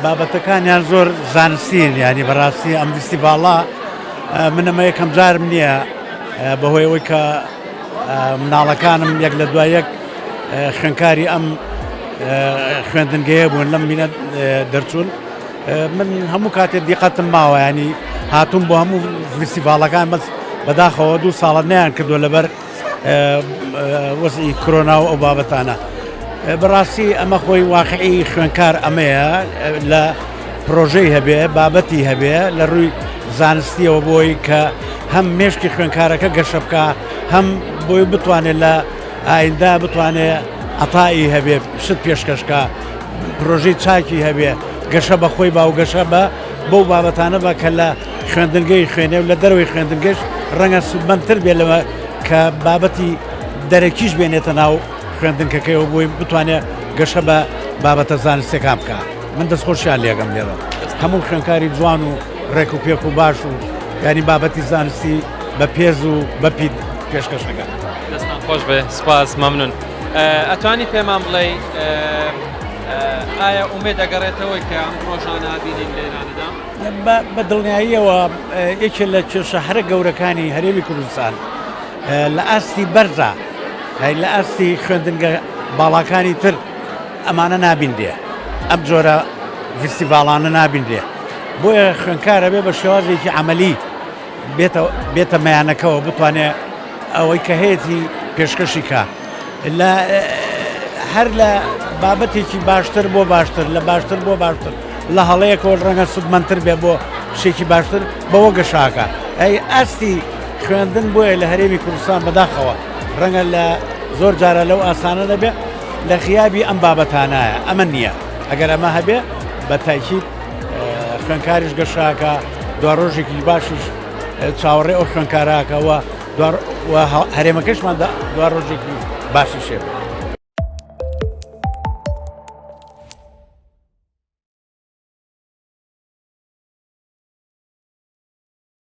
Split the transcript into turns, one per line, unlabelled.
بابەتەکانیان زۆر زانستین ینی بەڕاستی ئەم فیستیڤاڵە من ئەمە یەکەم جارم نییە بەهۆی ئەوەی کە مناڵەکانم یەک لە دوای یەک خوێنکاری ئەم خوێندنگەیە بوون لەم مینە دەرچوون من هەموو کاتێک دیقەتم ماوە ینی هاتوم بۆ هەموو فیستیڤاڵەکان بەس بەداخەوە دوو ساڵە نیان کردووە لەبەر وەزعی کرۆنا و ئەو بابەتانە. بەڕاستی ئەمە خۆی واقعی خوێنکار ئەمەیە لە پرۆژەی هەبێ بابەتی هەبێ لە ڕووی زانستیەوە بۆی کە هەم مێشکی خوێنکارەکە گەشە بکە هەم بۆی بتوانێت لە ئایندا بتوانێت عتایی هەبێ شت پێشکەشکە پرۆژەی چاکی هەبێ گەشە بە خۆی با و گەشە بە بەو بابەتانە بە کە لە خوێندنگەی خوێنێ و لە دەرەوەی خوێندنگەش ڕەنگە سوودمەندتر بێ لەوە کە بابەتی دەرەکیش بێنێتە ناو خوێندنکەکەیەوە بۆی بتوانێت گەشە بە بابەتە زانستەکان بکە من دەستخۆشیان لێگەم لێرە هەموو خوێنکاری جوان و ڕێک و پێک و باش و ینی بابەتی زانستی بە پێز و بە پیت پێشکەشەکە
دەستان خۆش بێ سپاس مەمنون ئەتوانی پێمان بڵێ ئایا ئومێد ئەگەڕێتەوەی کە ئەم ڕۆژانە بینین لێرانەدا؟
بە دڵنیاییەوە یەکێ لە کێشە هەرە گەورەکانی هەرێمی کوردستان لە ئاستی بەرزا لە ئاستی خوێندنگە باڵاکانی تر ئەمانە نابینرێ ئەم جۆرە فیستیڤاڵانە نابینرێ بۆیە خوێنکارە بێ بە شێوازێکی عملی بێتە مەیانەکەوە بتوانێ ئەوەی کە هەیەی پێشکەشی کا لە هەر لە بابەتێکی باشتر بۆ باشتر لە باشتر بۆ باشتر لە هەڵەیەکەوە ڕەنگە سوودمەندتر بێ بۆ شتێکی باشتر بەوە گەشاکە ئەی ئاستی خوێندن بۆیە لە هەرێمی کوردستان بەداخەوە ڕەنگە لە زۆر جارە لەو ئاسانە نەبێ لە غیابی ئەم بابەتانایە ئەمە نییە ئەگەر ئەمە هەبێ بە تاکیید خوێنکاریش گەشاکە دوا ڕۆژێکی باشیش چاوەڕێ ئەو خوێنکاراکەوە هەرێمەکەشمان دوا ڕۆژێکی باشی شێ.